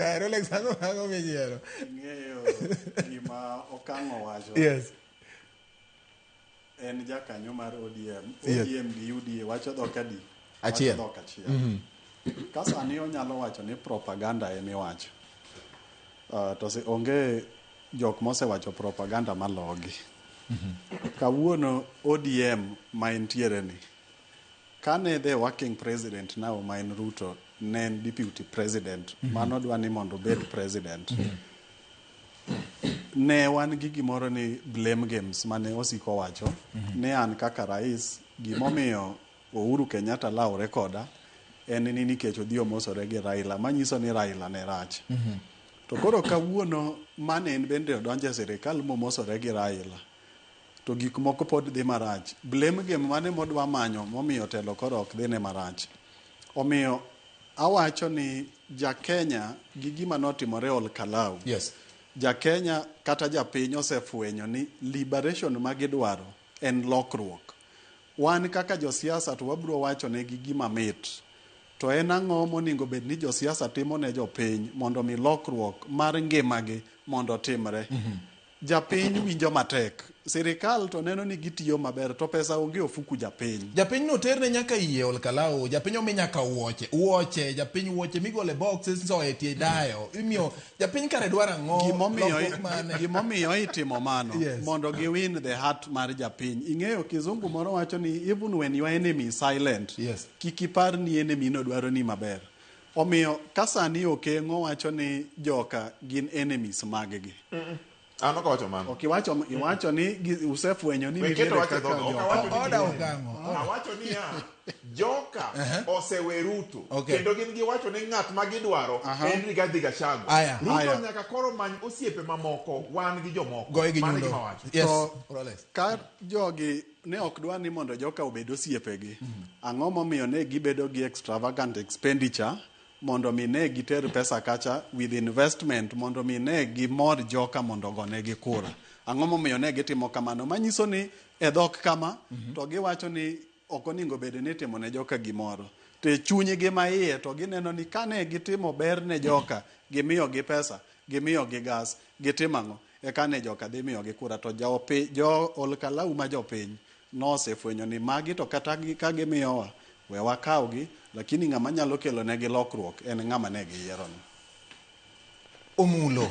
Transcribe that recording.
Rolex, ang'o minyiero? Ing'eyo gima Okang'o wacho. En jakanyo mar ODM. ODM gi UDA wacho dhok adi? Achiel. Wacho dhok achiel. Ka sani onyalo wacho ni propaganda emiwacho. To onge jok mosewacho propaganda malogi. Kawuono ODM ma entiere ni, kane the working president now ma en Ruto ne en deputy president, mano dwa ni mondo obed president. Ne wan gi gimoro ni blame games mane osiko wacho ni an kaka rais gimomiyo Uhuru Kenyatta lawre koda en ni nikech odhi omosore gi Raila, manyiso ni Raila ne rach. To koro kawuono mane en bende odonjo e sirikal momosore gi Raila, to gik moko pod dhi marach. Blame game mane modwa manyo momiyo telo koro ok dhine marach. Omiyo awacho ni ja Kenya gi gima notimore Ol Kalou. Ja Kenya kata japiny osefwenyo ni liberation ma gidwaro en lokruok. Wan kaka josiasa to wabiro wacho negi gima mit. To en ang'o monego bed ni josiasa timo ne jopiny mondo mi lokruok mar ngimagi mondo otimre? Japiny winjo matek. Sirikal to neno ni gitiyo maber to pesa onge ofuku japiny. Japiny no terne nyaka iye Ol Kalou, japiny omi nyaka wuoche, wuoche, japiny wuoche migolo e boxes nsoye tie dayo. Imiyo japiny kare dwaro ang'o? Lokruok mane? Gimomiyo itimo mano mondo gi win the heart mar japiny. Ing'eyo kizungu moro wacho ni even when your enemy is silent, kik ipar ni enemy no dwaro ni maber. Omiyo ka sani Okeng'o wacho ni joka gin enemies mag-gi. An ok awacho mano. Ok iwacho, iwacho ni usefwenyo ni We nitiere keto wacho kaka dhoga, ok joka. awacho ni Oda gin Okang'o. Awacho niya, joka osewe Ruto. Kendo gin giwacho ni ng'at ma gidwaro en Rigathi Gachagua. Ruto nyaka koro many osiepe mamoko, wan gi jomoko. Goye gi Mano nyundo. gima awacho. Yes. To Rolex. ka jogi ne ok dwa ni mondo joka obed osiepegi, ang'o momiyo ne gibedo gi extravagant expenditure mondo mi ne giter pesa kacha with investment mondo mi ne gimor joka mondo ogonegi kura? Ang'o momiyo ne gitimo kamano? Manyiso ni e dhok kama to giwacho ni ok onego bed ni itimo ne joka gimoro. To e chunygi ma iye to gineno ni kane gitimo ber ne joka, gimiyogi pesa, gimiyogi gas, gitimo ang'o? Eka ne joka dhi miyogi kura. To jo Ol Kalou ma jopiny nosefwenyo ni magi to kata ka gimiyowa, we wakawgi, lakini ng'ama nyalo kelo negi lokruok en ng'ama ne giyiero ni. Omulo.